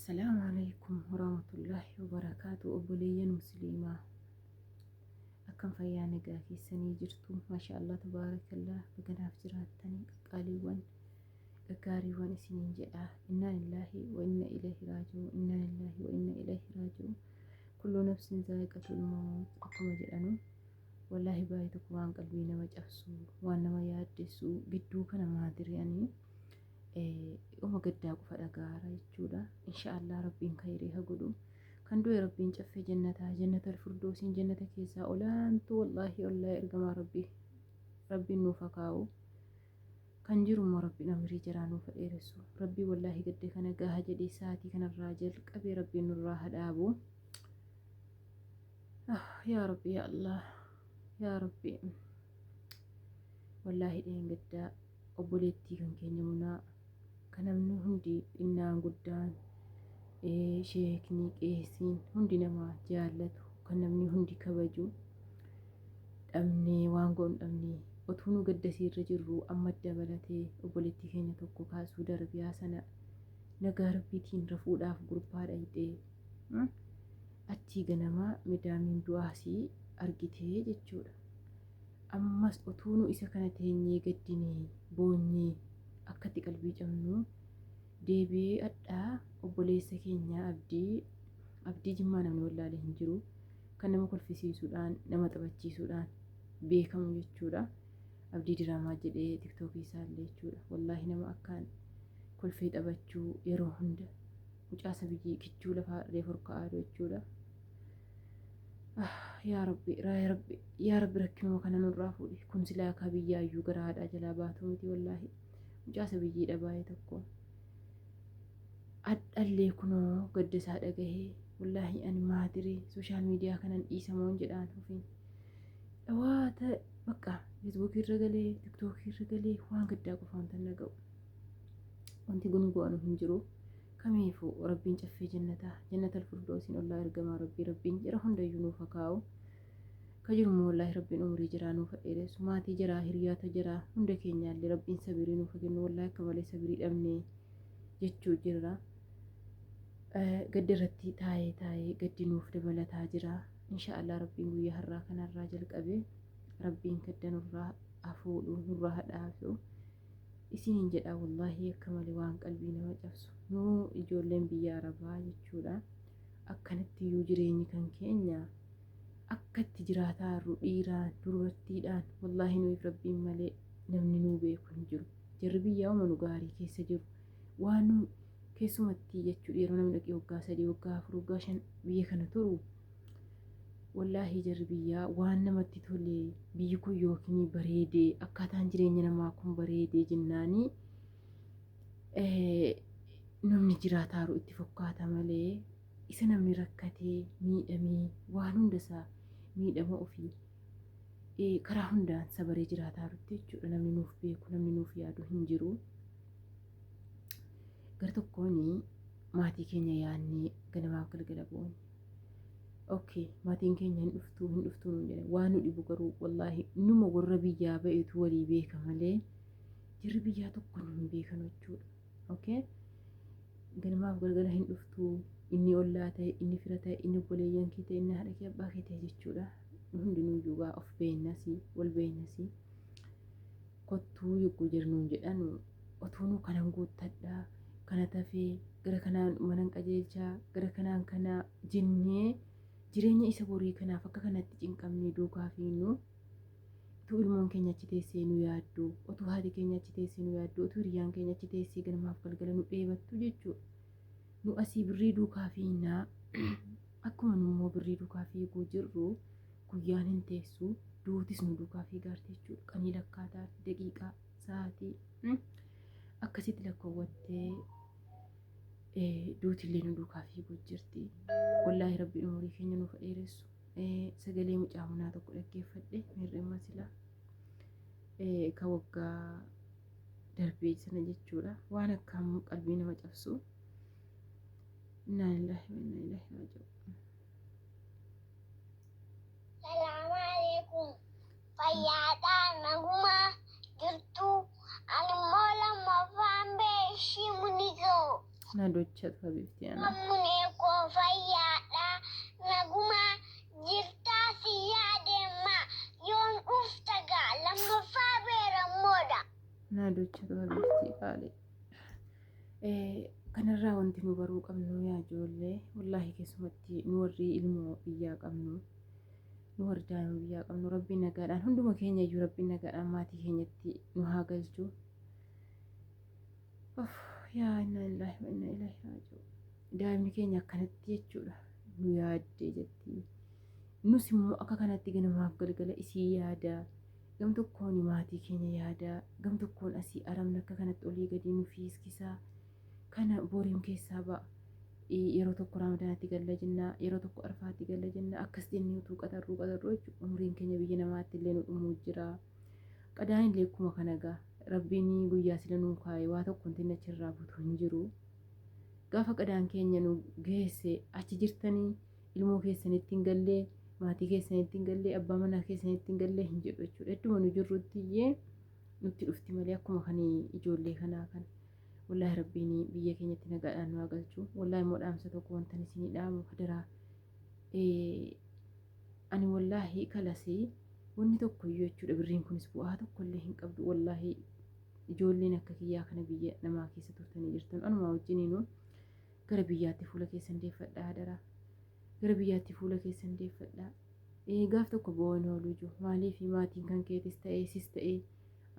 Assalaamu alaikum warahmatullaahi wabarakaatu. Obboleeyyan musliimaa, akkam fayyaa nagaa keessanii jirtu? Maasha Allah, tabaarakallah, baganaaf jiraattanii qaqqaaliiwwan gaggaariiwwan isiniin jedha. Innaa lillaahi wa inna ilayhi raaji'uun, innaa lillaahi wa inna ilayhi raaji'uun. Kullu nafsin zaa'iqatul mawt akkuma jedhanu, wallaahi baay'ee tokko waan qalbii nama cabsu, waan nama yaaddessu gidduu kana maatiriyanii uma gaddaa qofa dhagaara jechuudha. Insha Allah Rabbiin khayrii ha godhu. Kan du'e Rabbiin caffee jannataa, jannatal firdoosiin, jannata keessaa olaantuu, wallaahi ollaa ergamaa Rabbii Rabbiin nuuf haa kaa'u. Kan jiru immoo Rabbiin umrii jaraa nuuf haa dheeressu. Rabbiin wallaahi gadda kana gaha jedhee sa'aatii kanarraa jalqabee Rabbiin nurraa haa dhaabu. Yaa Rabbi, yaa Allah, yaa Rabbi, wallaahi dheengaddaa obboleettii kan keenya Munaa, kan namni hundi xinnaan guddaan, sheekni qeesiin hundi nama jaallatu, kan namni hundi kabaju dhabnee, waan goonu dhabnee otuu nu gaddasiirra jirru, amma dabalatee obboleettii keenya tokko kaasuu darbiyaa sana nagaa Rabbiitiin rafuudhaaf gurbaa dhayxee achii ganamaa midaamiin du'aasii argitee jechuudha. Ammas otuu nu isa kana teenyee gaddinee boonyee akkatti qalbii cabnu, deebi'ee adhaa obboleessa keenya Abdii, Abdii Jimmaa namni wallaalee hin jiru, kan nama kolfisiisuudhaan nama taphachiisuudhaan beekamu jechuudha. Abdii Diraamaa jedhee TikTokii isaallee jechuudha. Wallaahi nama akkaan kolfee taphachuu, yeroo hunda mucaa sabiyyii kichuu lafaa reefu horka'aa jechuudha. Yaa Rabbi, yaa Rabbi, yaa Rabbi, rakkinuma kana nurraa fuudhi. Kun silaa akka biyyaayyuu gara haadhaa jalaa baatu miti, wallaahi. Mucaa sabiyyiidha baay'ee tokko. Adhallee kunoo gadda isaa dhagahee, wallaahi ani maatirii social media kanan dhiisamoon jedhaan ofiin. Dhawaata bakka Facebookii irra galee, TikTokii irra galee waan gaddaa qofa wanta naga'u. Wanti kun go'anu hin jiru. Kamiifuu Rabbiin caffee jannataa, jannatal firdoosiin ollaa ergamaa Rabbii Rabbiin jara hundayyuu nuuf haa kaa'u. Ka jiru immoo wallaahi Rabbiin umurii jiraa nuuf haa dheeressu. Maatii jaraa, hiriyaata jaraa, hunda keenyaallee Rabbiin sabirii nuuf haa kennu. Wallaahi akka malee sabirii dhabnee jechuu jirra. Gadda irratti taa'ee taa'ee gaddi nuuf dabalataa jira. Insha Allah Rabbiin guyyaa har'aa kanarraa jalqabee Rabbiin gadda nurraa haa fuudhu, nurraa haa dhaabu. Isiniin jedha, wallaahi akka malee waan qalbii nama cabsu. Nu ijoolleen biyya Arabaa jechuudha. Akkanatti iyyuu jireenyi kan keenya akkatti jiraataa jirru, dhiiraan dubartiidhaan, wallaahi nuyiif Rabbiin malee namni nuu beeku hin jiru. Jarri biyyaa uma nu gaarii keessa jiru. Waan nu keessumattii jechuudha, yeroo namni dhaqee waggaa 3, waggaa 4, waggaa 5 biyya kana turu, wallaahi jarri biyyaa waan namatti tole, biyyi kun yookiin bareedee, akkaataan jireenya namaa kun bareedee jennaanii namni jiraataaru itti fokkaata malee, isa namni rakkatee miidhamee waan hunda isaa miidhama ofii karaa hundaan sabaree jiraataarutti jechuudha, namni nuuf beeku, namni nuuf yaadu hin jiru. Gara tokkoon maatii keenya yaadnee ganamaaf galgala boonye. Okay, maatiin keenya hin dhuftuu, hin dhuftuu nuun jedhan. Waan nu dhibu garuu wallaahi numa warra biyyaa ba'etu walii beeka malee jarri biyyaa tokko nu hin beekan jechuudha. Okay, ganamaaf galgala hin dhuftuu, inni ollaa ta'e, inni fira ta'e, inni obboleeyyan kee ta'e, inni haadha kee abbaa kee ta'e jechuudha. Nu hundinuu iyyuu of beennasi, wal beennasi. Kottuu yogguu jirnuun jedhan, otuu nu kanan guuttadhaa, kana tafee, gara kanaan manan qajeelchaa, gara kanaan kana jennee jireenya isa borii kanaaf akka kanatti cinqamnee duukaa fiinnu, utuu ilmoon keenya achi teessee nu yaaddu, utuu haati keenya achi teessee nu yaaddu, utuu hiriyyaan keenya achi teessee ganamaaf galgala nu dheebattu jechuudha. Nu asii birrii duukaa fiinnaa, akkuma nu immoo birrii duukaa fiiguu jirru guyyaan hin teessu, duutis nu duukaa fiigaarti jechuudha. Qanii lakkaataa, daqiiqaa, sa'aatii akkasitti lakkoowwattee duutillee nu duukaa fiiguu jirti. Wallaahi Rabbiin umurii keenya nuuf dheeressu. Sagalee mucaa Munaa tokko dhaggeeffadhe mirreema silaa ka waggaa darbee sana jechuudha. Waan akkaan qalbii nama cabsu. Innaa lillaahi wa innaa ilaihi raaji'uun. Salaamu alaikum. Fayyaadhaa, nagumaa jirtu? Ani immoo lammaffaan beeshii munizoo. Na dochatu habibti ana. Munee koo fayyaadha. Nagumaa jirtaa si yaadeemma. Yoom dhufta gaa lammaffaa beerammoodha. Na dochatu habibti qaali. Kanarraa wanti nu baruu qabnu yaa ijoollee, wallaahi keessumatti nu warri ilmoo biyyaa qabnu, nu warri daa'ima biyyaa qabnu, rabbiin nagaadhaan hunduma keenya iyyuu rabbiin nagaadhaan maatii keenyatti nu haa galchu. Of yaa inna lillahi wa inna ilaihi raaji'uun. Daa'imni keenya akkanatti jechuudha nu yaaddee jetti. Nus immoo akka kanatti ganamaaf galgala isii yaada. Gam tokkoon maatii keenya yaada. Gam tokkoon asii aramni akka kanatti olii gadi nu fiiskisaa. Kana boriin keessaa ba'a. Yeroo tokko Ramadaanatti galla jenna, yeroo tokko Arfaatti galla jenna, akkas jennee utuu qaxarruu qaxarruu jechuudha. Umriin keenya biyya namaatti illee nu dhumuu jira. Qadaan illee akkuma kana gaa. Rabbiin guyyaa sila nuu kaa'e waa tokko wanti achirraa butu hin jiru. Gaafa qadaan keenya nu geesse achi jirtanii ilmoo keessanitti hin gallee, maatii keessanitti hin gallee, abbaa manaa keessanitti hin gallee hin jedhu jechuudha. Idduma nu jirrutti iyyee nutti dhufti malee akkuma kan ijoollee kanaa kana. Wallaahi rabbiin biyya keenyatti nagaadhaan nu haa galchu. Wallaahi immoo dhaamsa tokko wantan isinii dhaamu hadaraa. Ani wallaahi kalasii wanni tokko iyyuu jechuudha birriin kunis bu'aa tokko illee hin qabdu. Wallaahi ijoolleen akka kiyyaa kana biyya namaa keessa turtanii jirtan anumaa wajjiniinuu gara biyyaatti fuula keessan deeffadhaa hadaraa. Gara biyyaatti fuula keessan deeffadhaa. Gaaf tokko bo'oon ooluu jiru. Maaliif maatiin kan keetis ta'ee sis ta'ee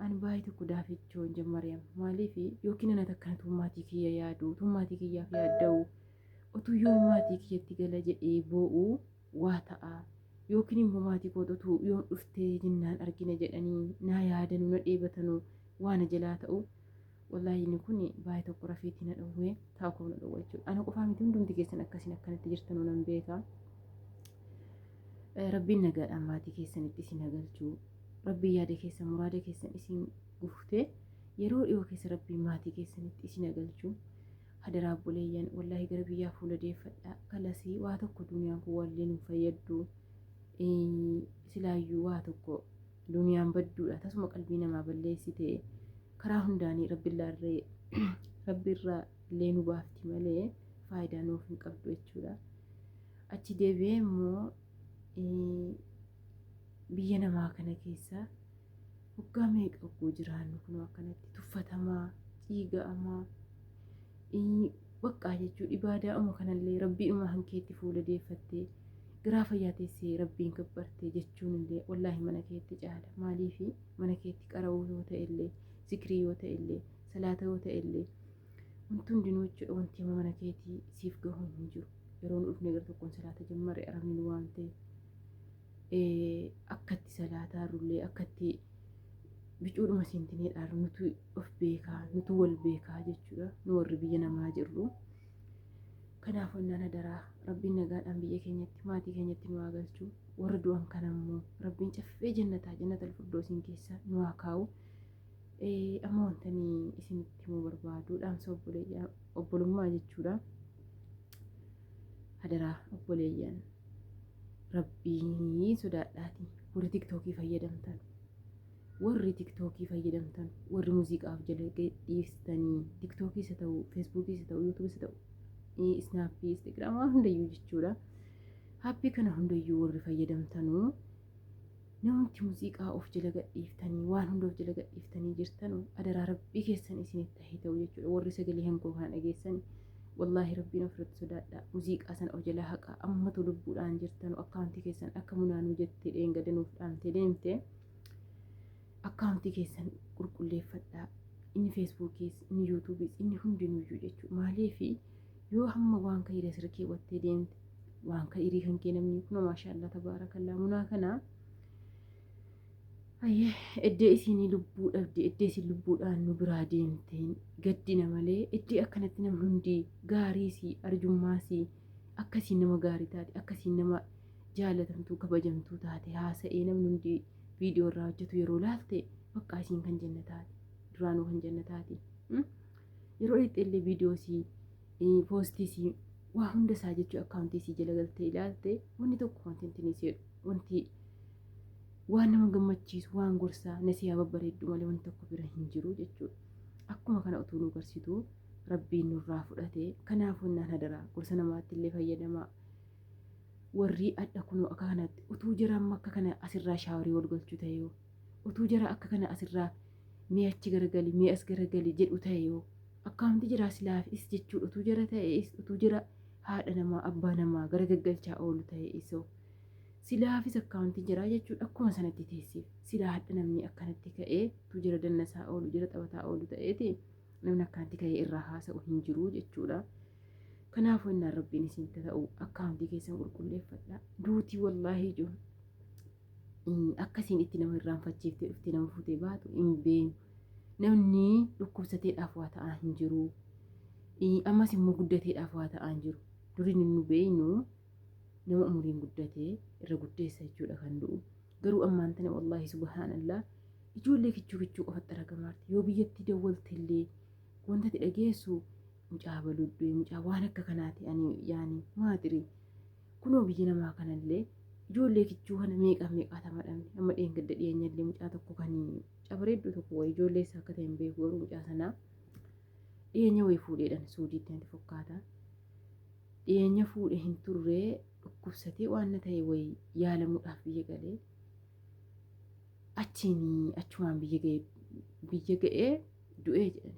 ani baay'ee tokko daafichoo hin jammariyam. Maaliif yookiin ana takkana tummaatii kiyya yaadu, tummaatii kiyyaaf yaadda'u, utuu yoo maatii kiyyatti gala jedhee boo'u waa ta'a. Yookiin immoo maatii kootu utuu yoom dhuftee jennaan argina jedhanii naa yaadanuu na dheebatanuu waa na jalaa ta'u. Wallaahi inni kun baay'ee tokko rafeetii na dhowwee taa'u na dhowwa jechuudha. Ana qofaa miti hundumti keessan akkasiin akkanatti jirtanuu nan beeka. Rabbiin nagaadhaan maatii keessanitti isin haa galchu. Rabbiin yaada keessan muraada keessan isin guftee yeroo dhiyoo keessa rabbiin maatii keessanitti isin haa galchu. Hadaraa obboleeyyan wallaahi gara biyyaa fuula deeffadha. Kalasii waa tokko duniyaan kun wallee nu fayyaddu. Silaayyuu waa tokko duniyaan badduudha. Tasuma qalbii namaa balleessite karaa hundaanii rabbiirraa illee nu baafti malee faayidaa nuuf hin qabdu jechuudha. Achi deebi'ee immoo biyya namaa kana keessa waggaa meeqa hogguu jiraannu kunoo akkanatti tuffatamaa, ciiga'amaa, baqqaa jechuun ibaadaa'uma kanallee rabbiidhuma hankeetti fuula deeffattee garaa fayyaa teessee rabbiin gabbartee jechuun illee wallaahi mana keetti caala. Maaliif mana keetti qara'uu yoo ta'e illee, zikrii yoo ta'e illee, salaata yoo ta'e illee wanti hundinuu jechuudha wanti amma mana keetii siif gahu hin jiru. Yeroo nu dhufne gara tokkoon salaata jammarre arabni nu waamte akkatti salaataa rullee akkatti bicuudhuma siintineedhaan nutu of beekaa nutu wal beekaa jechuudha nu warri biyya namaa jirru. Kanaaf onnaan hadaraa rabbiin nagaadhaan biyya keenyatti maatii keenyatti nu haa galchu. Warra du'an kana immoo rabbiin caffee jannataa jannatal firdoosiin keessa nu haa kaa'u. Amma wanta isinitti himuu barbaadu dhaamsa obbolummaa jechuudha. Hadaraa obboleeyyan rabbii sodaadhaati warri tiktookii fayyadamtan warri tiktookii fayyadamtan warri muuziqaaf jala dhiistanii tiktookiis haa ta'u feesbuukiis haa ta'u yuutuubiis haa ta'u isnaappii instagiraam waan hundayyuu jechuudha. Haappii kana hundayyuu warri fayyadamtanuu namti muuziqaa of jala gadhiiftanii waan hunda of jala gadhiiftanii jirtanu adaraa rabbii keessan isinitti haa ta'u jechuudha. Warri sagalee hankoo kana dhageessan wallaahi rabbiin ofirratti sodaadha. Muuziqaa sana of jala haqaa ammatu lubbuudhaan jirtanu akkaawuntii keessan akka munaanuu jettee dheengada nuuf dhaamtee deemte akkaawuntii keessan qulqulleeffadhaa. Inni feesbuukiis inni yuutuubiis inni hundinuyyuu jechuudha. Maaliif yoo hamma waan kayirii asirra keewwattee deemte waan kayirii kan kee namni kunoo maashaallah tabaarakallaa munaa kanaa. Ayyee eddee isinii lubbuu dhabde eddee isin lubbuudhaan nu biraa deemteen gaddina malee eddee akkanatti namni hundi gaariisii arjummaasii akkasiin nama gaarii taate akkasiin nama jaalatamtuu kabajamtuu taate haasa'ee namni hundi viidiyoo irraa hojjetu yeroo laalte bakka isiin kan jannataati duraanuu kan jannataati. Yeroo dhaqxe illee viidiyoo sii poostii sii waa hunda isaa jechuu akkaawuntii sii jala galtee ilaalte wanni tokko wanti inni wanti waan nama gammachiisu waan gorsaa nasiyaa babbareeddu malee wanti tokko bira hin jiru jechuudha. Akkuma kana utuu nu garsitu Rabbiin nurraa fudhate. Kanaafuu innaan hadaraa gorsa namaatti illee fayyadamaa. Warrii adha kunoo akka kanatti utuu jara amma akka kana asirraa shaaworii wal galchuu ta'e, utuu jara akka kana asirraa mee achi garagali, mee as garagali jedhu ta'e, akkaamti jira silaaf is jechuudha. Utuu jara ta'e is, utuu jara haadha namaa abbaa namaa gara gaggalchaa oolu ta'e isoo silaafis akkaawuntii jira jechuudha. Akkuma sanatti teessiif silaa hadha namni akkanatti ka'ee utuu jara dannasaa oolu, jara taphataa oolu ta'eeti, namni akkanatti ka'ee irraa haasa'u hin jiru jechuudha. Kanaafuu innaan Rabbiin isin ta'u akkaawuntii keessan qulqulleeffadha. Duutii wallaahi jiru akkasiin itti nama irraanfachiiftee dhuftee nama fuutee baatu hin beeknu. Namni dhukkubsateedhaaf waa ta'aa hin jiru. Ammas immoo guddateedhaaf waa ta'aa hin jiru. Durii nu beeknu nama umuriin guddatee irra guddeessa jechuudha kan du'u. Garuu ammaan tana wallaahi subhaanallah ijoollee kichuu kichuu qofatti argamaarti. Yoo biyyatti dawwalte illee wanta ati dhageessu mucaa baludduu, mucaa waan akka kanaati. Ani yaani maatiri kunoo biyya namaa kanallee ijoollee kichuu kana meeqa meeqaatama dhabne. Amma dheengadda dhiyeenyallee mucaa tokko kan mucaa bareedduu tokko wayii, ijoollee isaa akka ta'e hin beeku, garuu mucaa sanaa dhiyeenya wayii fuudheedhaan Suudiitti natti fakkaata. Dhiyeenya fuudhe hin turree dhukkubsatee waan na ta'e wayii yaalamuudhaaf biyya galee, achiin achumaan biyya ga'ee du'ee jedhan.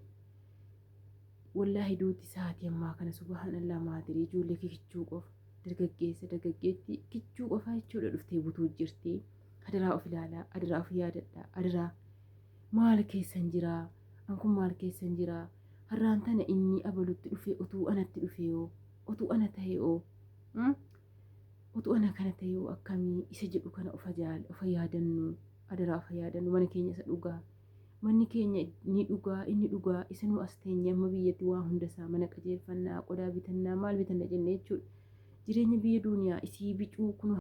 Wallaahi duuti sa'aatii ammaa kana subhaanallah maatirii ijoollee kichuu qofa, dargaggeessa dargaggeettii kichuu qofa jechuudha dhuftee butuu jirti. Adaraa of ilaalaa, adaraa of yaadadhaa, adaraa maal keessan jiraa, an kun maal keessan jiraa? Har'aan tana inni abalutti dhufee utuu anatti dhufee hoo, utuu ana ta'e hoo, utuu ana kana ta'e hoo akkamii isa jedhu kana ofa yaadannu, adaraa ofa yaadannu. Mana keenya isa dhugaa, manni keenya ni dhugaa, inni dhugaa isa nu as teenye amma biyyatti waa hundasaa mana qajeelfannaa, qodaa bitannaa, maal bitanna jenne jechuudha. Jireenya biyya duuniyaa isii bicuu kun.